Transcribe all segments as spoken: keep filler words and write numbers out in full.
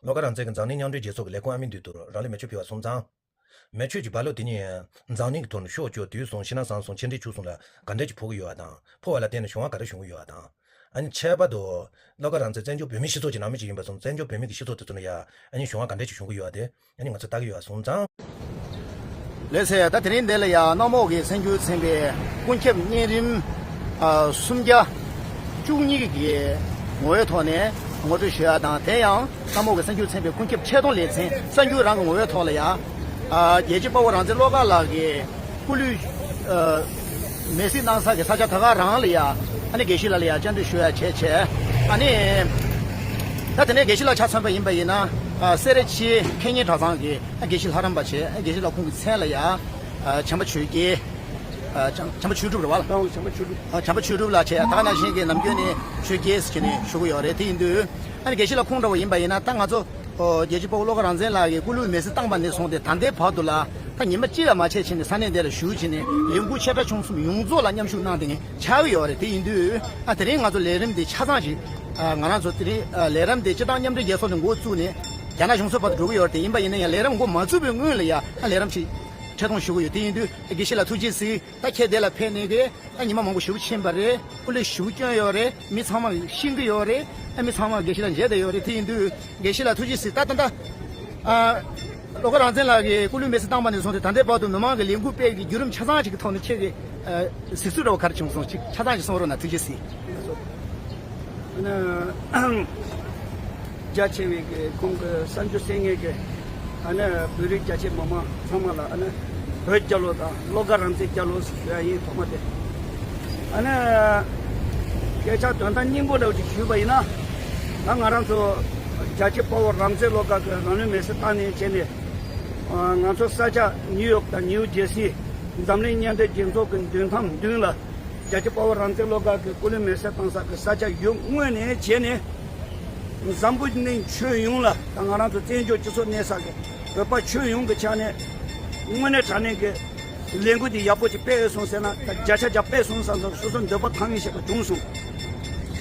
བློ་དགའ་རང་བཙན་གྱི་འཛམ་གླིང་མཉམ་འབྲེལ་རྒྱལ་ཚོགས་ཀྱི་ལས་ཁུངས་ཨ་མི་འདུས་དུར་རང་ལུས་མེ་མཆོད་ཕུལ་བ་སོང་ཙང་། མེ་མཆོད་ཀྱི་རྦ་ཀློག་དེ་ཉིད་འཛམ་གླིང་གི་ཐོག་ནས་ཤོག་བཅོས་དུས་གསུམ་ཕྱི་ནང་གསང་གསུམ་ཕྱི་འབྲེལ་བྱུག་གསུམ་ལ་ག་འདྲས་ཀྱི་ཕོག་གི་ཡོད་པ་དང་། ཕོག་པ་ལ་བརྟེན་ནས་གཞུང་བ་ག་འདྲས་བྱུང་གི་ཡོད་པ་དང་། ཨ་ནི་ཁྱད་པར་དུ། བློ་དགའ་རང་བཙན་བཙན་བྱོལ་བོད་མིའི་སྤྱི་ཚོགས་ཀྱི་ནང་མི་ཅིག་ཡིན་པ་སོང་བཙན་བྱོལ་བོད་མི་གི་སྤྱི་ཚོགས་དེ་ཚོ་ནས་ཡ་ཨ་ནི་གཞུང་བ་ག་འདྲས་ཀྱི་བྱུང་གི་ཡོད་པ་དེ་ཨ་ནི་ང་ཚོ་ལྟ་གི་ཡོད་པ་སོང་ཙང་། ལགས་སོ། ད་དེ་རིང་འདི་ལ་ཡང་གནམ་འོག་གི་གསར་འགྱུར་ཚན་པའི་སྐུ་ཁྱབ་གཉན་རིམ་ཨ་སུམ་བརྒྱ་བཅུ་གཉིས་ཀྱི་ངོ་བོའི་ཐོག་ནས་ངོ་སྤྲོད་ཞུ་ཡ་དང་། དེ་ཡང་གནམ་འོག་གི་གསར་འགྱུར་ཚན་པའི་སྐུ་ཁྱབ་ཆེད་གཏོང་ལེ་ཚན་གསར་འགྱུར་རང་གི་ངོ་བོའི་ཐོག་ལ་ཡང་ཨ་རྒྱལ་གཅེས་དཔའ་བོ་རང་བཙན་བློ་དགའ་ལགས་ཀྱི་སྐུ་ལུས་ཨ་མེ་བསྲེགས་གནང་ས་གི་ས་ཆ་ད་ག་རང་ལ་ཡ་ཨ་ནི་དགེ་བཤེས་ལགས་ལ་ཡ་བཅར་འདྲི་ཞུ་ཡ་བྱས་བྱས། ཨ་ནི་ད་དེ་ནས་དགེ་བཤེས་ལགས་ཆ་མཚོན་པ་ཡིན་པ་ཡིན་ན་ཨ་སེ་ར་བྱེས་ཁེ་ཉེན་གྲྭ་ཚང་གི་ཨ་དགེ་བཤེས་ལྷ་རམས་པ་བྱས། ཨ་དགེ་བཤེས་ལགས་ཁོང་གི་མཚན་ལ་ཡ་ཨ་བྱམས་པ་ཆོས་རྒྱལ། ཨ་བྱམས་བྱམས་པ་ཆོས་གྲུབ་རེད་བ། ལགས་འོང་། བྱམས་པ་ཆོས་གྲུབ། ཨ་བྱམས་པ་ཆོས་གྲུབ་ལགས་བྱས། ད་ག་ནང་བཞིན་གྱི་ནམ་རྒྱུན་ནས་ཆོས་རྒྱལ་ཟེར་བྱས་ནས་ཞུ་གི་ཡོད་རེད། དེ་ཡིན་དུས་ཨ་ནི་དགེ་བཤེས་ལགས་ཁོང་འདྲ་བོ་ཡིན་པ་ཡིན་ན་ད་ང་ཚོ་ཨོ་རྒྱལ་གཅེས་དཔའ་བོ་བློ་དགའ་རང་བཙན་ལགས་ཀྱི་སྐུ་ལུས་མེ་བསྲེགས་བཏང་པ་ནས་བཟུང་སྟེ་ད་ལྟའི་བར་དུ་ལ་ད་ཉི་མ་གཅིག་ལ་མ་ཆད་བྱས་ནས་ས་གནས་འདི་ལ་བཞུགས་བྱས་ནས་ལས་འགུལ་ཆེ་ཕྲ་ཆུང་གསུམ་ཡོངས་རྫོགས་ལ་མཉམ་ཞུགས་གནང་བསྡད་མཁན་ཆགས་ཀྱི་ཡོད་རེད། དེ་ཡིན་དུས་ཨ་དེ་རིང་ང་ཚོ་ལས་རིམ་འདི་ཆ་ཚང་ཞིག་ཨ་ང་རང་ཚོ་དེ་རིང་ཨ་ལས་རིམ་འདི་སྤྱི་བཏང་མཉམ་འབྲེལ་རྒྱལ་ཚོགས་ནས་འགོ་བཙུགས་ནས་རྒྱ་ནག་གཞུང་ཚབ་བར་དུ་འགྲོ་གི་ཡོད་རེད། དེ་ཡིན་པ་ཡིན་ན་ཡང་ལས་རིམ་འགོ་མ་བཙུགས་པའི་སྔོན་ལ་ཡང་ཨ་ལས་རིམ་ཞིག་ཆེད་གཏོང་ཞུ་གི་ཡོད། དེ་ཡིན་དུས་དགེ་བཤེས་ལགས་ཐུགས་རྗེ་གཟིགས། ད་ཁྱེད་དེ་ལ་ཕེབས་ནས་གི་ད་ཉི་མ་མང་པོ་ཞེ་པོ་ཕྱིན་པ་རེད། སྐུ་ལས་ཞེ་པོ་བསྐྱོན་ཡོད་རེད། མི་ཚང་མ་ཤེས་ཀྱི་ཡོད་རེད། ཨ་མི་ཚང་མ་དགེ་བཤེས་ལ་མཇལ་བསྡད་ཡོད་རེད། དེ་ཡིན་དུས་དགེ་བཤེས་ལགས་ཐུགས་རྗེ་གཟིགས། ད་ད་ད་ཨ་བློ་དགའ་རང་བཙན་ལགས་ཀྱིས་སྐུ་ལུས་མེ་བསྲེགས་བཏང་པ་ནས་བཟུང་སྟེ་ད་ལྟའི་བར་དུ་མི་མང་གི་ལས་འགུལ་སྤེལ་གྱི་བརྒྱུད་རིམ་ཆ་ཚང་ཞིག་གི་ཐོག་ནས་ཁྱེད་ཀྱི་ཨ་གཟིགས་ཚུལ་འདྲ་བོ་ག་རེ་བྱུང་སོང་། ཅིག་ཆ་ཚང་ཞིག་གསུང་རོགས་གནང་། ཐུགས་རྗེ་གཟིགས། ཨ་ནི་རྒྱ་ཆེ་བའི་གི་ཁོང་གི་གསར་འགྱུར་གསན་མཁན་གི་ཨ་ནི་བོད་རིགས་རྒྱ་ཆེ་མི་མང་ཚང་མ་ལ་ཨ་ནི་བོད་རྒྱལ་ལོ་དང་བློ་དགའ་རང་བཙན་རྒྱལ་ལོ་ཞུ་ཡ་ཡིན། ཐོག་མ་དེ་ཨ་ནི་སྐད་ཆ་དོན་དག་སྙིང་པོ་འདྲ་བོ་ཅིག་ཞུས་པ་ཡིན་ན། ད་ང་རང་ཚོ་རྒྱ་ཆེ་དཔའ་བོ་རང་བཙན་བློ་དགའ་གི་རང་ལུས་མེ་བསྲེགས་བཏང་ནས་བྱས་ནས་ང་ཚོ་ས་ཆ་ནིའུ་ཡོག་དང་ནིའུ་ཇེ་སི་འཛམ་གླིང་མཉམ་འབྲེལ་རྒྱལ་ཚོགས་ཀྱི་མདུན་ཐང་མདུན་ལ། རྒྱལ་གཅེས་དཔའ་བོ་རང་བཙན་བློ་དགའ་གི་སྐུ་ལུས་མེ་བསྲེགས་བཏང་ས་གི་ས་ཆ་ཡུལ་དངོས་ནས་བྱས་ནས། འཛམ་བུ་གླིང་ཁྱོན་ཡོངས་ལ་ད་ང་རང་ཚོ་བཙན་བྱོལ་སྤྱི་ཚོགས་གནས་ས་གི་བོད་པ་ཁྱོན་ཡོངས་ཀྱི་ཆ་ནས་དངོས་གནས་དྲང་གནས་ཀྱི་ལས་འགུལ་འདི་ཡག་པོ་ཅིག་སྤེལ་སོང་ཟེར་ན། ད་བརྒྱ་ཆ་བརྒྱ་སྤེལ་སོང་ཟེར་ན་སོ་སོ་འདོད་པ་ཐང་ངེ་ཞེ་པོ་བྱུང་སོང་།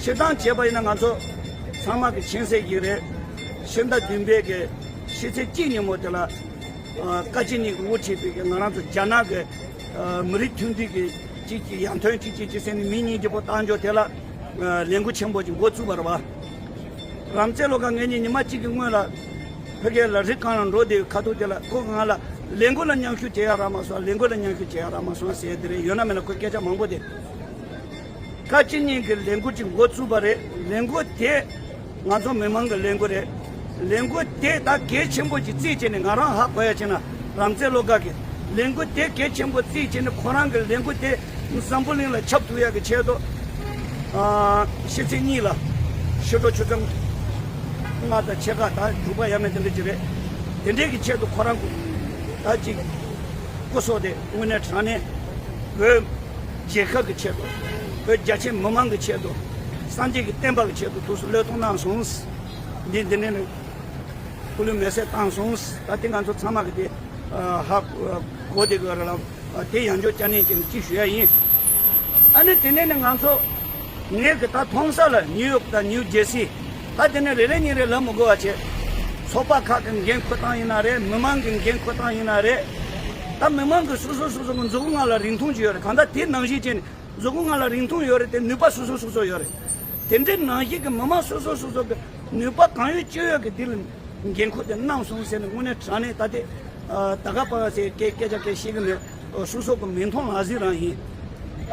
སྤྱིར་བཏང་བྱས་པ་ཡིན་ན་ང་ཚོ་ཚང་མ་གི་མཁྱེན་གསལ་ཞིག་རེད། ཕྱི་ཟླ་བདུན་པའི་གི་ཕྱི་ཚེས་གཅིག་ཉིན་མོ་དེ་ལ་བཀའ་སྤྱི་གཉིས་ཀྱིས་དབུ་ཁྲིད་པའི་གི་ང་རང་ཚོ་རྒྱ་ནག་གི་མི་རིགས་མཐུན་སྒྲིལ་གྱི་གཅིག་གཅིག་ཡར་ཐོན་གཅིག་གཅིག་གཅིག་ཟེར་ནས་མི་སྙིང་རྗེ་པོ་བཏང་འཇོག་དེ་ལ་ལས་འགུལ་ཆེན་པོ་ཅིག་འགོ་བཙུགས་པ་རེད་བ། རང་བཙན་བློ་དགའ་ངེད་གཉིས་ཉི་མ་གཅིག་གི་སྔོན་ལ་ཕ་གི་ལ་རི་སྒང་ལ་འགྲོ་བསྡད་ཡོད། ཁ་ཐུག་དེ་ལ་ཁོ་ང་ལ་ལས་འགུལ་ལ་མཉམ་ཞུགས་བྱེད་ཡ་རག་མ་སོང་། ལས་འགུལ་ལ་མཉམ་ཞུགས་བྱེད་ཡ་རག་མ་སོང་ཟེར་དེ་རེད། ཡོད་ན་མེད་ན་ཁོས་སྐད་ཆ་མང་པོ་དེ། བཀའ་སྤྱི་གཉིས་ཀྱིས་ལས་འགུལ་ཅིག་འགོ་བཙུགས་པ་རེད། ལས་འགུལ་དེ་ང་ཚོ་མི་མང་གི་ལས་འགུལ་རེད། ལས་འགུལ་དེ་ད་གལ་ཆེན་པོ་ཅིག་བརྩིས་བྱས་ནས་ང་རང་ཧ་གོ་ཡ་བྱས་ན་རང་བཙན་བློ་དགའ་གི་ལས་འགུལ་དེ་གལ་ཆེན་པོ་བརྩིས་བྱས་ནས་ཁོ་རང་གི་ལས་འགུལ་དེ་འཛམ་བུ་གླིང་ལ་ཁྱབ་ཐུབ་ཡ་གི་ཆེད་དུ་ཨ་ཕྱི་ཚེས་གཉིས་ལ་ཕྱི་དྲོ་ཆུ་ཚོད་ལྔ་དང་ཕྱེད་ཀ་དང་དྲུག་པ་ཡ་མེད་དེ་འདྲ་ཅིག་རེད། དེ་འདྲའི་གི་ཆེད་དུ་ཁོ་རང་ད་ཅིག་སྐུ་སྲོག་དེ་དངོས་གནས་དྲང་གནས་བོད་རྒྱལ་ཁབ་ཀྱི་ཆེད་དུ། བོད་རྒྱ་ཆེ་མི་མང་གི་ཆེད་དུ། སངས་རྒྱས་ཀྱི་བསྟན་པ་གི་ཆེད་དུ་ཐུགས་སུ་བློས་གཏོང་གནང་སོང་། འདི་འདི་ནས་ནི་སྐུ་ལུས་མེ་བསྲེགས་བཏང་སོང་། ད་དེ་ང་ཚོ་ཚང་མ་གི་དེ་ཧ་གོ་བསྡད་དགོས་རེད་ལ། དེ་ཡང་བསྐྱར་བསྐྱར་ནས་ཀྱང་གཅིག་ཞུ་ཡ་ཡིན། ཨ་ནི་དེ་ནས་ནི་ང་ཚོ་ངས་གི་ད་མཐོང་ས་ལ་ནིའུ་ཡོག་དང་ནིའུ་ཇེ་སི། ད་དེ་ནས་རེ་རེ་གཉིས་རེ་ལབ་མི་དགོས་པ་བྱས། ཚོགས་པ་ཁག་གི་འགན་འཁུར་སྟངས་ཡིན་ན་རེད། མི་མང་གི་འགན་འཁུར་སྟངས་ཡིན་ན་རེད། ད་མི་མང་གི་སོ་སོ་སོ་སོ་གི་མཛུབ་གུ་ལྔ་ལ་རིང་ཐུང་ཅིག་ཡོད་རེད། གང་ལྟར་དེ་ནང་བཞིན་བྱས་ནས་མཛུབ་གུ་ལྔ་ལ་རིང་ཐུང་ཡོད་རེད་དེ། ནུས་པ་སོ་སོ་སོ་སོ་ཡོད་རེད། དེ་འདྲའི་ནང་བཞིན་གི་མི་མང་སོ་སོ་སོ་སོ་གི་ནུས་པ་གང་ཡོད་ཅི་ཡོད་གི་འདི་ལ་འགན་འཁུར་དེ་གནང་སོང་ཟེར་ནས་དངོས་གནས་དྲང་གནས་ད་དེ་ད་ག་པ་ཟེར་སྐད་སྐད་ཆ་སྐད་བཤད་གི་མེད། སོ་སོ་གི་མིག་མཐོང་ལག་ཟིན་རང་ཡིན།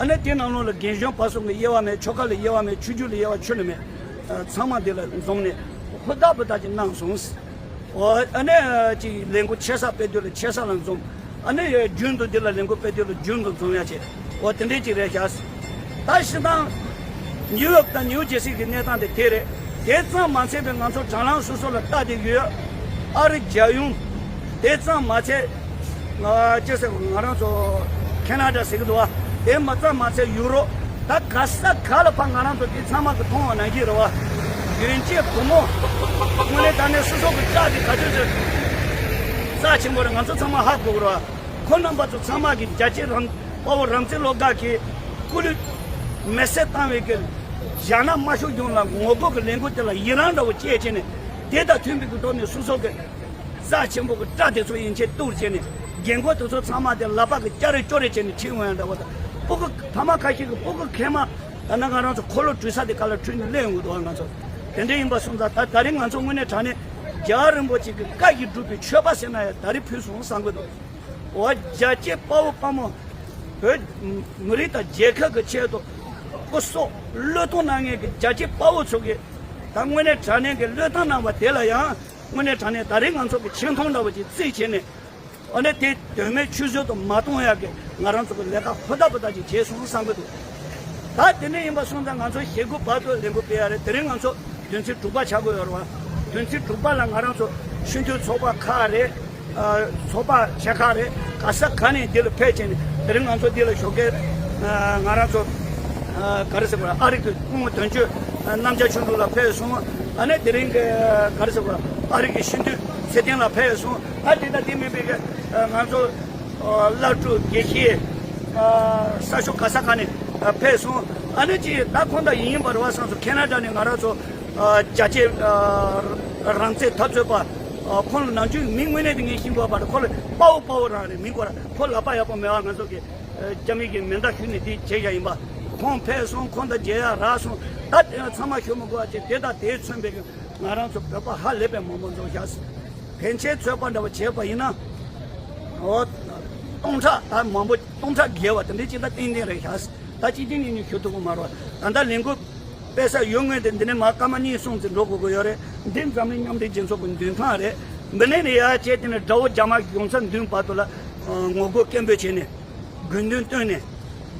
ཨ་ནི་དེ་ནང་ལོགས་ལ་རྒན་གཞོན་བར་གསུམ་གི་དབྱེ་བ་མེད། ཆོལ་ཁ་ལ་དབྱེ་བ་མེད། ཆོས་བརྒྱུད་ལ་དབྱེ་བ་ཆོད་ནི་མེད། ཚང་མ་འདི་ལ་འཛོམས་ནས་ཧུར་ཐག་པོ་ད་ཅིག་གནང་སོང་། ཨ་ནི་ཅིག་ལས་འགུལ་ཆེ་ས་སྤེལ་དུས་ལ་ཆེ་ས་ལ་འཛོམས། ཨ་ནི་རྒྱུན་དུ་འདི་ལ་ལས་འགུལ་སྤེལ་དུས་ལ་རྒྱུན་དུ་འཛོམས་ཡ་བྱས། འོ་དེ་འདྲས་ཅིག་རེད་ཤག་ད་ཕྱི་ནང་ནིའུ་ཡོག་དང་ནིའུ་ཇེ་སི་གི་གནས་སྟངས་དེ་དེ་རེད། དེ་ཙམ་མ་ཚད་པའི་ང་ཚོ་དྲ་ལམ་སོ་སོ་ལ་ལྟ་བསྡད་ཀྱི་ཡོད། ཨ་རི་རྒྱལ་ཡོངས། དེ་ཙམ་མ་ཚད། ང་ཅི་ཟེར་ང་རང་ཚོ་ཁེ་ན་ཌ་ཟེར་གི་འདུག་བ། དེ་མ་ཙམ་མ་ཚད་ཡུ་རོབ། ད་ག་ས་ག་ལ་ཕར་ང་རང་ཚོ་དེ་ཚང་མ་གི་མཐོང་བ་ནང་བཞིན་རེད་བ། གྱོན་ཆས་སྒོར་མོ། དངོས་གནས་དྲང་གནས་སོ་སོ་གི་སྐྲག་དེ་ག་ཚོད་ཚོད་རྩ་ཆེན་པོ་རེད། ང་ཚོ་ཚང་མ་ཧ་གོ་གི་རེད་བ། ཁོང་རྣམ་པ་ཚོ་ཚང་མ་གི་རྒྱལ་གཅེས་རང་དཔའ་བོ་རང་བཙན་བློ་དགའ་གི་སྐུ་ལུས་མེ་བསྲེགས་བཏང་བའི་གི་རྒྱ་ནག་དམར་ཤོག་གཞུང་ལ་ངོ་རྒོལ་གི་ལས་འགུལ་དེ་ལ་ཡི་རང་འདྲ་བོ་སྐྱེས་བྱས་ནས། དེ་དང་མཐུན་པའི་གི་ཐོག་ནས་སོ་སོ་གི་རྩ་ཆེན་པོ་གི་སྐྲ་དེ་ཚོ་ཡན་ཆད་གཏུབ་བྱས་ནས། རྒན་གོག་དེ་ཚོ་ཚང་མ་དེ་ལག་པ་གི་སྐྱ་རེ་ཅོ་རེ་བྱས་ནས་ཁྲིད་འོང་ཡ་འདྲ་བོ་དང་། སྤུ་གུ་ཕ་མ་ཁ་ཤས་ཀྱི་སྤུ་གུ་མཁལ་མ། ད་ནི་ང་རང་ཚོ་འཁོར་ལོ་བྲུས་ས་དེ་ག་ལ་བྲུས་ནས་སླེབས་ཡོང་གི་འདུག་ང་ཚོ། དེ་འདྲ་ཡིན་པ་སོང་ཙང་། ད་ད་རིང་ང་ཚོ་དངོས་གནས་དྲང་གནས་རྒྱལ་བ་རིན་པོ་ཆེ་གི་བཀའ་བཞིན་སྒྲུབ་པའི་མཆོད་པ་ཟེར་ན་ཡང་ད་རེས་ཕུལ་སོང་བསམ་གི་འདུག་འོ། རྒྱལ་གཅེས་དཔའ་བོ་དཔའ་མོ། བོད་མི་རིགས་དང་རྒྱལ་ཁབ་ཀྱི་ཆེད་དུ་སྐུ་སྲོག་བློས་གཏོང་གནང་མཁན་གྱི་རྒྱལ་གཅེས་དཔའ་བོ་ཚོ་གིས། ད་དངོས་གནས་དྲང་གནས་ཀྱི་བློས་བཏང་གནང་བ་དེ་ལ་ཡང་། དངོས་གནས་དྲང་གནས་ད་རེས་ང་ཚོ་གི་ཆེ་མཐོང་འདྲ་བོ་ཅིག་བརྩིས་བྱས་ནས། འོ་ན་དེ་དོན་མེད་ཆུད་ཟོས་དུ་མ་གཏོང་ཡག་གི་ང་རང་ཚོ་གི་ལས་ཀ་ཧུར་ཐག་ཧུར་ཐག་ཅིག་བྱས་སོང་བསམ་གི་འདུག་ད་དེ་འདྲ་ཡིན་པ་སོང་ཙང་ང་ཚོ་ཞེ་དགུ་བར་དུ་ལས་འགུལ་སྤེལ་ཡ་རེད། དེ་རིང་ང་ཚོ་བདུན་ཚིགས་དྲུག་པ་ཆགས་ཀྱི་ཡོད་རེད་བ། བདུན་ཚིགས་དྲུག་པ་ལ་ང་རང་ཚོ་སྤྱི་འཐུས་ཚོགས་པ་ཁག་རེད། ཨ། ཚོགས་པ་ཆེ་ཁག་རེད། ག་ས་ག་ནས་འདི་ལ་ཕེབས་བྱས་ནས། དེ་རིང་ང་ཚོ་འདི་ལ་ཞོགས་ཀས། ཨ། ང་རང་ཚོ། ཨ། ག་རེ་ཟེར་དགོས་རེད། ཨ་རི་གི་སྐུ་ངོ་དོན་གཅོད་རྣམ་རྒྱལ་ཆོས་འབྲུག་ལགས་ཕེབས་སོང་། ཨ་ནི་དེ་རིང་གི་ག་རེ་ཟེར་དགོས་རེད། ཨ་རི་གི་སྤྱི་འཐུས་ཚེ་བརྟན་ལགས་ཕེབས་སོང་། ཨ། དེ་དང་དེ་མིན་པའི་གི། ཨ། ང་ཚོ། ཨ། བླ་སྤྲུལ་དགེ་བཤེས། ཨ། ས་ཕྱོགས་ག་ས་ག་ནས། ཨ། ཕེབས་སོང་། ཨ་ནི་ཅིག་ད་ཁོང་དང་ཡིན་པ་རེད་བ་བསམ་སོང་། ཁེ་ན་ཌ་ནས་ང་རང་ཚོ། ཨ། རྒྱལ་གཅེས། ཨ། རང་བཙན་འཐབ་རྩོད་པ། ཨ། ཁོང་ལ་ནམ་རྒྱུན་མིང་དངོས་གནས་དེ་ངས་ཤེས་དགོས་པ་རེད། ཁོ་ལ་དཔའ་བོ་དཔའ་བོ་རང་རེད། མིན་ཁོ་ར་ཁོ་ལག་པ་ཡག་པོ་མེད་པ། ང་ཚོ་གི། ཨ། རྒྱ་མི་གི་མེ་མདའ་གཞུས་ནས་དེ་བྱས་བཞག་ཡིན་པ། ཁོང་ཕེབས་སོང་། ཁོང་དང་མཇལ་ཡག་རག་སོང་། ད་དེ་ཚང་མ་ཞུ་མི་དགོས་པ་བྱས། དེ་དང་དེས་མཚོན་པའི་གི་ང་རང་ཚོ་བོད་པ་ཧ་ལས་པའི་མང་པོ་འཛོམས་ཤག་ཕན་ཆད་ཚོད་དཔག་འདྲ་བ་བྱས་པ་ཡིན་ན། འོ། སྟོང་ཕྲག་ད་མང་པོ། སྟོང་ཕྲག་བརྒལ་བ་དེ་འདྲའི་ཅིག་ད་ཏན་ཏན་རེད་ཤག་ད་གཅིག་རྐྱང་གཉིས་གཉིས་ཞུ་ཐུབ་ཀྱི་མ་རེད། ད་ལྟ་ལས་འགུལ་སྤེལ་ས་ཡོད་ངོས་དེ་འདི་ནས་མར་སྐར་མ་གཉིས་གསུམ་ཙམ་འགྲོ་དགོས་ཀྱི་ཡོད་རེད། འདི་འཛམ་གླིང་མཉམ་འབྲེལ་རྒྱལ་ཚོགས་ཀྱི་མདུན་ཐང་རེད། འདི་ནས་ནི་ཡར་བྱས་དེ་ནས་དགྲ་བོ་རྒྱ་དམར་གཞུང་ཚབ་མདུན་བར་དུ་ལ། ཨ། ངོ་རྒོལ་སྐད་འབོད་བྱས་ནས། དགོས་འདུན་བཏོན་ནས།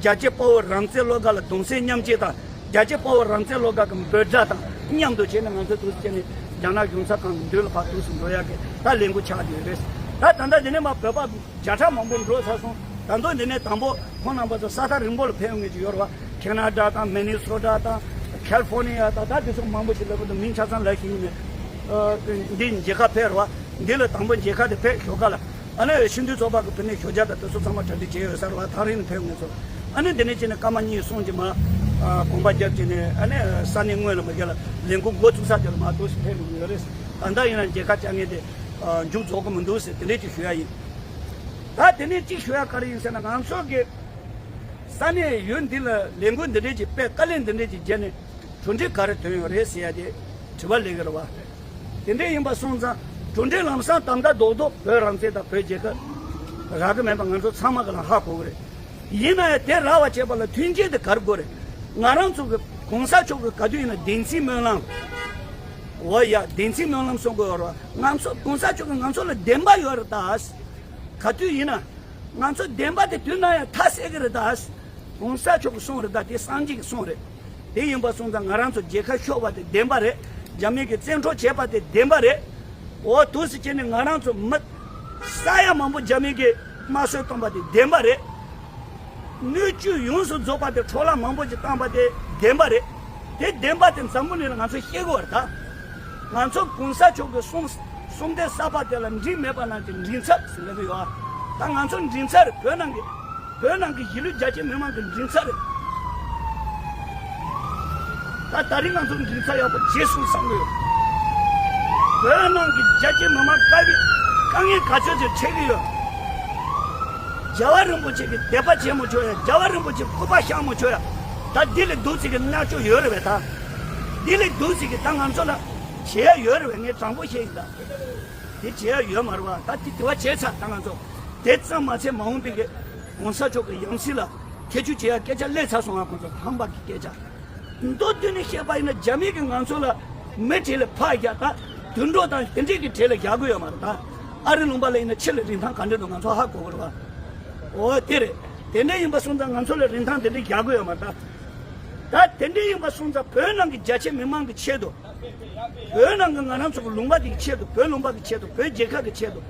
རྒྱལ་གཅེས་དཔའ་བོ་རང་བཙན་བློ་དགའ་ལ་གདུང་སེམས་མཉམ་སྐྱེད་དང་། རྒྱལ་གཅེས་དཔའ་བོ་རང་བཙན་བློ་དགའ་གི་འབོད་སྒྲ་དང་མཉམ་དུ་བྱས་ནས། ང་ཚོ་འདུག་སེ་བྱས་ནས་རྒྱ་ནག་གཞུང་ཚབ་ཁང་གི་མདུན་ལ་ཕར་འདུག་སེ་འགྲོ་ཡག་གི་ད་ལས་འགུལ་ཆགས་བསྡད་ཡོད་རེད། ད་ད་ལྟ་འདི་ནས་མར་བོད་པ་བརྒྱ་ཕྲག་མང་པོ་འགྲོ་ཚར་སོང་། ད་དུང་འདི་ནས་དང་པོ་ཁོང་རྣམ་པ་ཚོ་ས་ཐག་རིང་པོ་ལ་ཕེབས་ཡོང་མཁན་ཅིག་ཡོད་རེད་བ། ཁེ་ན་ཌ་དང་། མི་ནི་སོ་ཊ་དང་། ཁ་ལི་ཧྥོར་ནི་ཡ་དང་། ད་དེ་ཚོ་མང་པོ་ཞིག་ལ་བོད་དུ་མིང་ཆ་ཚང་ལབ་ཤེས་ཀྱི་མེད། ཨ། འདི་མཇལ་ཁ་ཕེབས་རེད་བ། འདི་ལ་དང་པོ་མཇལ་ཁ་དེ་ཕེབས། ཞོགས་ཀ་ལ། ཨ་ནི་སྤྱི་འཐུས་ཚོགས་པ་གི་བུད་མེད་ཞོགས་ཇ་དང་དེ་ཚོ་ཚང་མ་གྲ་སྒྲིག་བྱས་ཡོད་ས་རེད་བ། ཐག་རིང་ནས་ཕེབས་ངེས་སོ། ཨ་ནི་འདི་ནས་ཕྱིན་ནས་སྐར་མ་གཉིས་གསུམ་ཅིག་མར། ཨ། གོམ་པ་བརྒྱབ་བྱས་ནས། ཨ་ནི་ས་གནས་དངོས་ལ་མ་བརྒལ་ལ་ལས་འགུལ་འགོ་བཙུགས་ས་དེ་ལ་མར་འདུག་སེ་ཕེབས་དགོས་ཡོད་རེད། ད་ལྟ་ཡིན་ན་མཇལ་ཁ་བཅར་མཁན་དེ། ཨ། མཇུག་རྫོགས་ཀྱི་མི་འདུག་ཟེར། དེ་འདྲས་ཅིག་ཞུ་ཡ་ཡིན། ད་དེ་ནས་གཅིག་ཞུ་ཡ་ག་རེ་ཡིན་ཟེར་ན། ང་ཚོ་གི་ས་གནས་ཡུལ་འདི་ལ་ལས་འགུལ་འདི་འདྲས་ཅིག་སྤེལ། དཀའ་ལས་འདི་འདྲས་ཅིག་བརྒྱབ་ནས། གྲུབ་འབྲས་ག་རེ་ཐོན་ཡོད་རེད་ཟེར་ཡ་དེ་དྲི་བ་སླེབས་ཀྱི་རེད་བ། དེ་འདྲ་ཡིན་པ་སོང་ཙང་། གྲུབ་འབྲས་ལམ་སང་ད་ལྟ་རྡོག་རྡོག་བོད་རང་བཙན་དང་བོད་རྒྱལ་ཁབ་རག་གི་མེད་པ་ང་ཚོ་ཚང་མ་གི་ལ་ཧ་གོ་གི་རེད། ཡིན་ན་ཡང་དེ་རག་པ་བྱེད་པ་ལ་མཐུན་རྐྱེན་དེ་ག་རེ་དགོས་རེད། ང་རང་ཚོ་གི་གོང་ས་མཆོག་གི་ག་དུས་ཡིན་ན་བདེན་ཚིག་སྨོན་ལམ། འོ་ཡ། བདེན་ཚིག་སྨོན་ལམ་གསུང་གི་ཡོད་རེད་བ། ང་ཚོ་གོང་ས་མཆོག་གི་ང་ཚོ་ལ་བདེན་པ་ཡོད་རེད་ད། ག་དུས་ཡིན་ན། ང་ཚོ་བདེན་པ་དེ་དུས་ནམ་ཡང་མཐའ་གསལ་གི་རེད་ད། གོང་ས་མཆོག་གིས་གསུངས་རེད་ད། དེ་སངས་རྒྱས་ཀྱིས་གསུངས་རེད། དེ་ཡིན་པ་སོང་ཙང་ང་རང་ཚོ་རྒྱལ་ཁ་ཤོར་བ་དེ་བདེན་པ་རེད། རྒྱ་མི་གིས་བཙན་འཕྲོག་བྱས་པ་དེ་བདེན་པ་རེད། འོ། འདུག་སེ་བྱས་ནས་ང་རང་ཚོ་མི་ས་ཡ་མང་པོ་རྒྱ་མི་གིས་དམར་གསོད་བཏང་པ་དེ་བདེན་པ་རེད། སྣོད་བཅུད་ཡོངས་སུ་རྫོགས་པ་དེ་འཕྲོ་བརླག་མང་པོ་ཞིག་བཏང་པ་དེ་བདེན་པ་རེད། དེ་བདེན་པ་དེ་འཛམ་བུ་གླིང་ལ་ང་ཚོ་བཤད་དགོས་པ་རེད་ད། ང་ཚོ་གོང་ས་མཆོག་གི་གསུང་གསུང་སྡེ་གསར་པ་དེ་ལ་མགྲིན་མེད་པ་རྣམས་ཀྱི་མགྲིན་ཚབ་ཟེར་ལབ་ཀྱི་ཡོད་ཨ། ད་ང་ཚོ་མགྲིན་ཚབ་རེད། བོད་ནང་གི་བོད་ནང་གི་གཞིས་ལུས་རྒྱ་ཆེ་མི་མང་གི་མགྲིན་ཚབ་རེད། ད་ད་རིང་ང་ཚོ་མགྲིན་ཚབ་ཡག་པོ་བྱས་སོང་བསམ་གྱི་ཡོད། བོད་ནང་གི་རྒྱ་ཆེ་མི་མང་དཀའ་ལས་དཀའ་ངལ་ག་ཚོད་ཅིག་འཕྲད་ཀྱི་ཡོད། རྒྱལ་བ་རིན་པོ་ཆེ་གི་དད་པ་བྱེད་མི་ཆོག་ཡ། རྒྱལ་བ་རིན་པོ་ཆེ་སྐུ་པར་བཞག་མི་ཆོག་ཡ། ད་འདི་ལས་སྡུག་ཅིག་གི་མནར་གཅོད་ཡོད་རེད་པས་ད། འདི་ལས་སྡུག་ཅིག་གི་ད་ང་ཚོ་ལ་བྱེད་ཡ་ཡོད་རེད་པས། ངས་དྲང་པོ་བཤད་ཡིན་ད། དེ་བྱེད་ཡ་ཡོད་མ་རེད་བ། ད་དེ་དེ་བ་བྱས་ཚར། ད་ང་ཚོ་དེ་ཙམ་མ་ཚད་མ་འོངས་པའི་གི་གོང་ས་མཆོག་གི་ཡང་སྲིད་ལ་ཐེ་བྱུས་བྱེད་ཡ་སྐད་ཆ་སླེབས་ཚར་སོང་ང་། ཁོང་ཚོ་ཧམ་པ་གི་སྐད་ཆ། མདོར་བསྡུས་ནས་བཤད་པ་ཡིན་ན་རྒྱ་མི་གིས་ང་ཚོ་ལ་མི་གྲས་ལ་ཕར་བཞག་ད་དུད་འགྲོ་དང་དེ་འདྲས་ཀྱི་གྲས་ལ་བཞག་གི་ཡོད་མ་རེད་ད། ཨ་རི་ལུང་པ་ལ་ཡིན་ན་ཕྱི་ལ་རིན་ཐང་ག་འདྲ་འདུག་ང་ཚོ་ཧ་གོ་གི་རེད་བ། འོ་དེ་རེད། དེ་འདྲ་ཡིན་པ་སོང་ཙང་ང་ཚོ་ལ་རིན་ཐང་དེ་འདྲ་རྒྱག་གི་ཡོད་མ་རེད་ད། ད་དེ་འདྲ་ཡིན་པ་སོང་ཙང་བོད་ནང་གི་རྒྱ་ཆེ་མི་མང་གི་ཆེད་དུ། བོད་ནང་གི་ང་རང་ཚོ་གི་ལུང་པ་དེ་གི་ཆེད་དུ། བོད་ལུང་པ་གི་ཆེད་དུ། བོད་རྒྱལ་ཁབ་ཀྱི་ཆེད་དུ།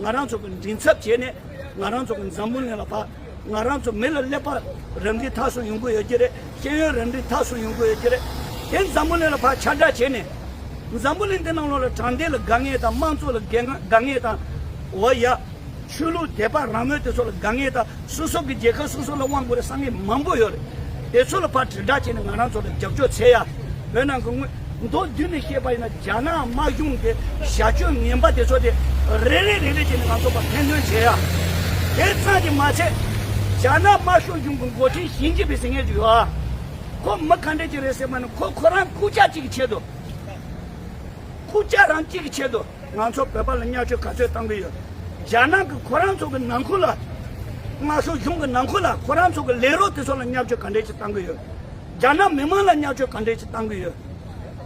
ང་རང་ཚོ་གི་མགྲིན་ཚབ་བྱས་ནས་ང་རང་ཚོ་གི་འཛམ་བུ་གླིང་ལ་ཕར། ང་རང་ཚོ་མི་ལ་ཀླད་པ་རབ་འབྲིང་ཐར་སོང་ཡོང་གི་ཡོད་ཀྱི་རེད། ཤེས་ཡོན་རབ་འབྲིང་ཐར་སོང་ཡོང་གི་ཡོད་ཀྱི་རེད། དེ་འཛམ་བུ་གླིང་ལ་ཕར་ཁྱབ་བསྒྲགས་བྱས་ནས། འཛམ་བུ་གླིང་འདི་ནང་ལོགས་ལ་དྲང་བདེན་ལ་དགའ་ངེས་དང་། དམངས་གཙོ་ལ་དགའ་ངེས་དང་། འོ་ཡ། ཆོས་ལུགས་དད་པ་རང་མོས་དེ་ཚོ་ལ་དགའ་ངེས་དང་། སོ་སོ་གི་རྒྱལ་ཁབ་སོ་སོ་ལ་དབང་དགོས་རེད་བསམ་མཁན་མང་པོ་ཡོད་རེད། དེ་ཚོ་ལ་ཕར་དྲིལ་བསྒྲགས་བྱས་ནས་ང་རང་ཚོ་ལ་རྒྱབ་སྐྱོར་འཚོལ་ཡ། བོད་ནང་གི་དངོས་ མདོར་བསྡུས་ནས་བཤད་པ་ཡིན་ན། རྒྱ་ནག་དམར་གཞུང་གི་བྱ་སྤྱོད་ངན་པ་དེ་ཚོ་དེ་རེ་རེ་རེ་རེ་བྱས་ནས་ང་ཚོ་ཕར་ཐེར་འདོན་བྱེད་ཡ། དེ་ཙམ་གྱིས་མ་ཚད། རྒྱ་ནག་དམར་ཤོག་གཞུང་གི་འགོ་ཁྲིད་ཞི་ཅིན་ཕིང་ཟེར་མཁན་ཅིག་ཡོད་ཨ། ཁོ་མི་ག་འདྲ་ཅིག་རེད་ཟེར་བ་ནི། ཁོ་ཁོ་རང་རྐུབ་བཀྱག་གཅིག་གི་ཆེད་དུ། རྐུབ་བཀྱག་རང་གཅིག་གི་ཆེད་དུ་ང་ཚོ་བོད་པ་ལ་བརྙས་བཅོས་ག་ཚོད་བཏང་གི་ཡོད། རྒྱ་ནག་གི་ཁོ་རང་ཚོ་གི་ནང་ཁུལ་ལ། དམར་ཤོག་གཞུང་གི་ནང་ཁུལ་ལ་ཁོ་རང་ཚོ་གི་ལས་རོགས་དེ་ཚོ་ལ་བརྙས་བཅོས་ག་འདྲ་ཅིག་བཏང་གི་ཡོད། རྒྱ་ནག་མི་མང་ལ་བརྙས་བཅོས་ག་འདྲ་ཅིག་བཏང་གི་ཡོད།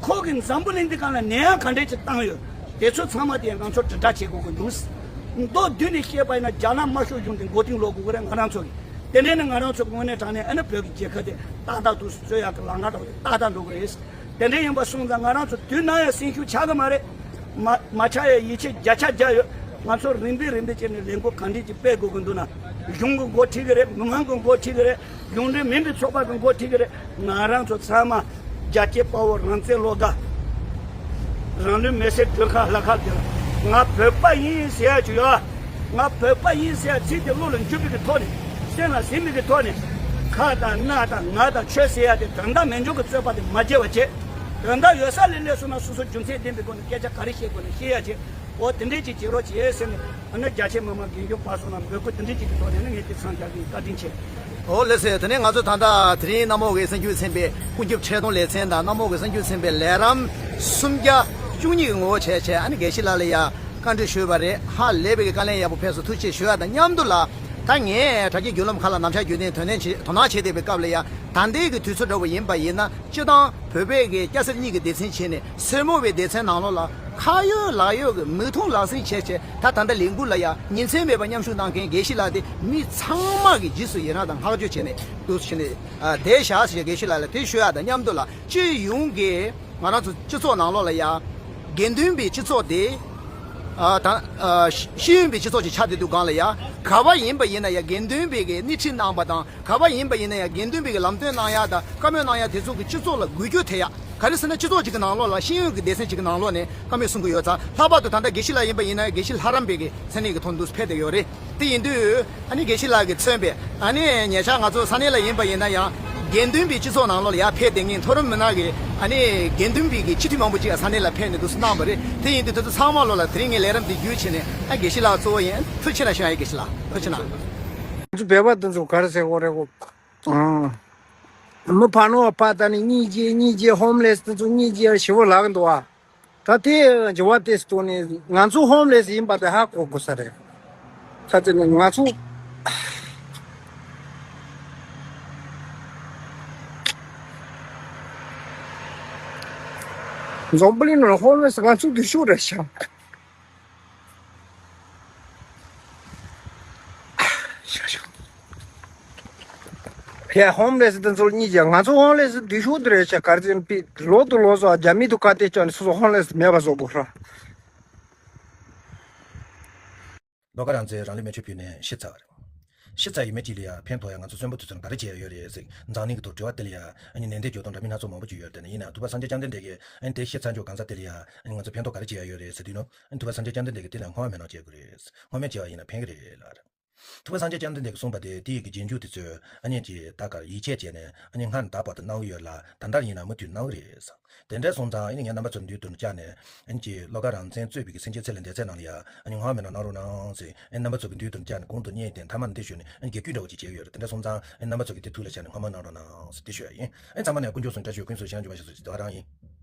ཁོ་གི་འཛམ་བུ་གླིང་འདི་སྒང་ལ་ནད་ཡམས་ག་འདྲ་ཅིག་བཏང་ཡོད། དེ་ཚོ་ཚང་མ་དེ་ང་ཚོ་དྲིལ་བསྒྲགས་བྱེད་དགོས་ཀྱི་འདུག། མདོར་བསྡུས་ནས་བཤད་པ་ཡིན་ན། རྒྱ་ནག་དམར་ཤོག་གཞུང་དེ་མགོ་རྟིང་སློག་དགོས་ཀྱི་རེད། ང་རང་ཚོ་གི། དེ་འདྲ་ནི་ང་རང་ཚོ་གི་ངོས་ནས་དྲང་གནས། ཨ་ནི་བོད་ཀྱི་རྒྱལ་ཁབ་དེ་ཏག་ཏག་འདུག་སེ་བཟོ་ཡག་གི་ལམ་ཁ་འདྲ་བོ་དེ་ཏག་ཏག་འགྲོ་གི་རེད། དེ་འདྲ་ཡིན་པ་སོང་ཙང་ང་རང་ཚོ་དུས་ནམ་ཡང་སེམས་ཤུགས་ཆག་གི་མ་རེད། མ་མ་ཆག་ཡ་ཡིད་ཆེས་བརྒྱ་ཆ་བརྒྱ་ཡོད། ང་ཚོ་རིམ་པས་རིམ་པས་བྱས་ནས་ལས་འགུལ་གང་འདྲ་ཅིག་སྤེལ་དགོས་ཀྱི་འདུག་ན། གཞུང་གི་འགོ་ཁྲིད་ཀྱི་རེད། མི་མང་གི་འགོ་ཁྲིད་ཀྱི་རེད། གཞུང་འབྲེལ་མིན་པའི་ཚོགས་པ་གི་འགོ་ཁྲིད་ཀྱི་རེད། ང་རང་ཚོ་ཚང་མ་རྒྱལ་གཅེས་དཔའ་བོ་རང་བཙན་བློ་དགའ། རང་ལུས་མེར་སྲེག་སྒྲོལ་ཁ་ལྷ་ཁང་དེར། ང་བོད་པ་ཡིན་ཟེར་ཡ་ཅིག་ཡོད། ང་བོད་པ་ཡིན་ཟེར་ཡ་ཚིག་དེ་བློ་ལ་འཇུག་པའི་གི་ཐོག་ནས། སེམས་ལ་ཟིན་པའི་གི་ཐོག་ནས། ཁ་དང་སྣ་དང་ངག་དང་ཆོས་ཟེར་ཡ་དེ་དོན་དག་མེད་འཇོག་གི་རྩོད་པ་དེ་མ་བྱེད་པ་བྱེད། དོན་དག་ཡོད་ས་ལ་སླེབས་སོང་ན། སོ་སོ་རྒྱུ་མཚན་ལྡན་པའི་སྒོ་ནས་སྐད་ཆ་ག་རེ་བཤད་དགོས་ན་བཤད་ཡ་བྱེད། འོ་དེ་འདྲས་ཅིག་བྱེད་རོགས་བྱེད་ཟེར་ནས། ཨ་ནི་རྒྱ་ཆེ་མི་མང་རྒན་གཞོན་བར་གསུམ་ལ་འབོད་སྐུལ་དེ་འདྲས་ཅིག་གི་ཐོག་ནས་ནི་ངས་དེ་མཚམས་སྦྱར་གྱི་ཡིན། བཀའ་དྲིན་ཆེ། འོ་ལགས་སེ། དེ་ནས་ང་ཚོ་ད་ལྟ་དེ་རིང་གནམ་འོག་གི་གསར་འགྱུར་ཚན་པའི་ཀུན་ཁྱབ་ཆེད་དོན་ལེ་ཚན་དང་། གནམ་འོག་གི་གསར་འགྱུར་ཚན་པའི་ལས་རིམ་སུམ་བརྒྱ་བཅུ་གཉིས་ཀྱི་ངོ་བོ་བྱས་བྱས། ཨ་ནི་དགེ་བཤེས་ལགས་ལ་ཡ་བཀའ་འདྲི་ཞུས་པ་རེད། ཧ་ལས་པའི་དཀའ་ལས་ཡག་པོ་ཕེབས་སོང་། ཐུགས་རྗེ་ཆེ་ཞུ་ཡ་དང་མཉམ་དུ་ལ། ད་ངས་དྲ་རྒྱའི་བརྒྱུད་ལམ་ཁག་ལ་ནམ་ཞག་བརྒྱུད་དེ་དོ་ནན་བྱེད། དོ་སྣང་བྱེད་བསྡད་པའི་སྐབས་ལ་ཡ། ད་ལྟའི་གི་དུས་ཚོད་འདྲ་བོ་ཡིན་པ་ཡིན་ན། སྤྱིར་བཏང་བོད་པའི་གི་སྐྱ་སེར་གཉིས་ཀྱི་སྡེ་ཚན་བྱས་ནས། སེར་མོ་བའི་སྡེ་ཚན་ནང་ལོགས་ལ་ཁ་ཡོད་ལག་ཡོད་ཀྱི་མིག་མཐོང་ལག་ཟིན་བྱས་བྱས། ད་ད་ལྟ་ལས་འགུལ་ལ་ཡ་ཉིན་མཚན་མེད་པར་མཉམ་ཞུགས་གནང་མཁན་དགེ་བཤེས་ལགས་དེ། མི་ཚང་མ་གི་རྗེས་སུ་ཡི་རངས་དང་བསྔགས་བརྗོད་བྱས་ནས་འདུག་སེ་བྱས་ནས། ཨ། བསྡད་བཞག་ཟེར། དགེ་བཤེས་ལགས་ལ་དེ་ཞུ་ཡ་དང་མཉམ་དུ་ལ། སྤྱི་ཡོངས་ཀྱི་ང་རང་ཚོ་སྤྱི་ཚོགས་ནང་ལོགས་ལ་ཡ། དགེ་འདུན་པའི་སྤྱི་ཚོགས་དེ། ཨ། ད། ཨ། ཤེས་ཡོན་པའི་སྤྱི་ཚོགས་ཅིག་ཆགས་བསྡད་དུས་སྒང་ལ་ཡ། ག་བ་ཡིན་པ་ཡིན་ན་ཡ། དགེ་འདུན་པའི་གི་སྣེ་ཁྲིད་གནང་པ་དང་། ག་བ་ཡིན་པ་ཡིན་ན་ཡ། དགེ་འདུན་པའི་གི་ལམ་སྟོན་གནང་ཡ་དང་བཀའ་མོལ་གནང་ཡ་དེ་ཚོ་གི་སྤྱི་ཚོགས་ལ་འགུལ་སྐྱོད་ཐེབས་ཡ། ག་རེ་ཟེར་ན། སྤྱི་ཚོགས་ཅིག་གི་ནང་ལོགས་ལ། ཤེས་ཡོན་གྱི་སྡེ་ཚན་ཅིག་གི་ནང་ལོགས་ནས་བཀའ་མོལ་གསུང་གི་ཡོད་ཙང་། ལྷག་པར་དུ་ད་ལྟ་དགེ་བཤེས་ལགས་ཡིན་པ་ཡིན་ན། དགེ་བཤེས་ལྷ་རམས་པའི་གི་མཚན་གནས་ཀྱི་ཐོག་འདུག་ཕེབས་བསྡད་ཡོད་རེད། དེ་ཡིན་དུས། ཨ་ནི་དགེ་བཤེས་ལགས་ཀྱིས་མཚོན་པའི། ཨ་ནི་ཉེ་ཆར་ང་ཚོ་ས་གནས་ལ་ཡིན་པ་ཡིན་ན་ཡང་། དགེ་འདུན་པའི་སྤྱི་ཚོགས་ནང་ལོགས་ལ་ཡར་ཕེབས་བསྡད་མཁན་མཐོ་རིམ་མི་སྣ་གི། ཨ་ནི་དགེ་འདུན་པའི་གི་སྤྱི་འཐུས་མང་པོ་ཅིག་ཡང་ས་གནས་ལ་ཕེབས་ནས་འདུག་སེ་གནང་བ་རེད། དེ་ཡིན་དུས་དེ་ཚོ་ཚང་མ་ལོགས་ལ་དེ་རིང་ངས་ལས་རིམ་འདི་བརྒྱུད་བྱས་ནས། ཨ། དགེ་བཤེས་ལགས་གཙོ་བོ་ཡིན། ཐུགས་རྗེ་ཆེ་གནང་ཞུ་ཡ་ཡིན། དགེ་བཤེས་ལགས། ང་ཚོ་བོད་པ་དེ་ཚོ་ག་རེ་ཟེར་དགོས་རེད་གོ། ཨང་། མི་ཕ་ནོ་བ་ཕ་ད་ནི་གཉིས་ཀྱི་གཉིས་ཀྱི་ཧོམ་ལེས་དེ་ཚོ་གཉིས་ཀྱི་ཞི་བོ་ལགས་འདུག་ཨ། ད་དེ་འགྱུར་བ་དེ་སྟོན་ནས། ང་ཚོ་ཧོམ་ལེས་ཡིན་པ་དེ་ཧ་གོ་དགོས་ས་རེད། ད་དེ་ནི་ང་ཚོ་འཛམ་བུ་གླིང་ནང་ཧོམ་ལེས་ང་ཚོ་དུ་ཤུགས་རེད་ཤག། ཡ། ཧོམ་ལེས་དེ་ཚོ་གཉིས་ཀྱང་ང་ཚོ་ཧོམ་ལེས་དུ་ཤུགས་དེ་རེད་ཤག། གར་ཅན་པི་ལོ་དུ་ལོ་སོ་རྒྱ་མི་དུ་ཁ་གཏད་བཅག་ནས་སོ་སོ་ཧོམ་ལེས་མེད་པ་བཟོ་དགོས་ར། བློ་དགའ་རང་བཙན་རང་ལུས་མེ་མཆོད་ཕུལ་ནས་ཤི་ཚར་བ་རེད། ཤི་ཚར་ཡི་མི་གཅིག་ལ་ཡ་ཕན་ཐོགས་ཡ་ང་ཚོ་གསོན་པོ་དུས་ཚོད་ག་རེ་བྱས་ཡ་ཡོད་རེད་ཟེར་འཛམ་གླིང་གི་ཐོག་དྲི་བ་དེ་ལ་ཡ། ཨ་ནི་ནན་ཏན་འགྱུར་ལྡོག་འདྲ་མིན་སྣ་ཚོགས་མང་པོ་ཅིག་ཡོད་རེད། དེ་ནས་ཡིན་ན་ཐུབ་པ་སངས་རྒྱས་བཅོམ་ལྡན་འདས་ཀྱིས། ཨ་ནི་དེ་ཤི་ཚར་འཇོག་གང་ཚ་དེ་ལ་ཡ། ཨ་ནི་ང་ཚོ་ཕན་ཐོགས་ག་རེ་བྱས་ཡ་ཡོད་རེད་ཟེར་དུས་ནོ། ཨ་ནི་ཐུབ་པ་སངས་རྒྱས་བཅོམ་ལྡན་འདས་ཀྱིས་དེ་ལ་སྔོན་མ་མེད་ནོ་བྱེད་དགོས་རེད། སྔོན་མ་བྱས་པ་ཡིན་ན་ཕན་གི་རེད་ལབ་རེད། ཐུབ་པ་སངས་རྒྱས་བཅོམ་ལྡན་འདས་ཀྱིས་གསུངས་པ་དེ། དེ་ཡི་གི་རྗེས་འཇུག་དེ་ཚོས་ཨ་ནི་ཅིག་ད་གར་ཡིད་ཆེས་བྱས་ནས། ཨ་ནི་སྔར་ནས་ད་བར་དུ་གནང་གི་ཡོད་ལ། ད་ལྟར་ཡིན་ན་མུ་མཐུད་གནང་གི་རེད་ཟེར། དེ་འདྲ་སོང་ཙང་། ཨ་ནི་ངས་རྣམ་པ་ཚོ་མདུན་དུ་བཅར་ནས། ཨ་ནི་ཅིག་བློ་དགའ་རང་བཙན་གཙོས་པའི་གི་སེམས་ཅན་ཚེ་ལས་འདས་ཚད་ནང་ལ་ཡ། ཨ་ནི་སྔོན་མ་མེད་ནོ་གནང་རོགས་གནང་ཟེར། ཨ་ནི་རྣམ་པ་ཚོ་གི་མདུན་དུ་བཅར་ནས་གོང་དུ་སྙན་དེ་མཐའ་མ་ནས་འདི་ཞུས་ནས། ཨ་ནི་རྒྱབ་སྐྱོར་འདྲ་བོ་ཅིག་བྱས་ཡོད་རེད། དེ་འདྲ་སོང་ཙང་། ཨ་ནི་རྣམ་པ་ཚོ་གི་དེ་ཐུགས་ལ་བཞག་ནས་སྔོན་མ་གནང་རོགས་གནང་ཟེར་དེ་ཞུ་ཡ་ཡིན། ཨ་ནི་ཚང་མ་ནས་དཀོན་མཆོག་གསུམ་བཀྲ་ཤིས་ཀུན་སྩོལ་ཞལ་འཇུག་པ་ཞིག་སོགས་ཀྱི་དོ་རང་ཡིན།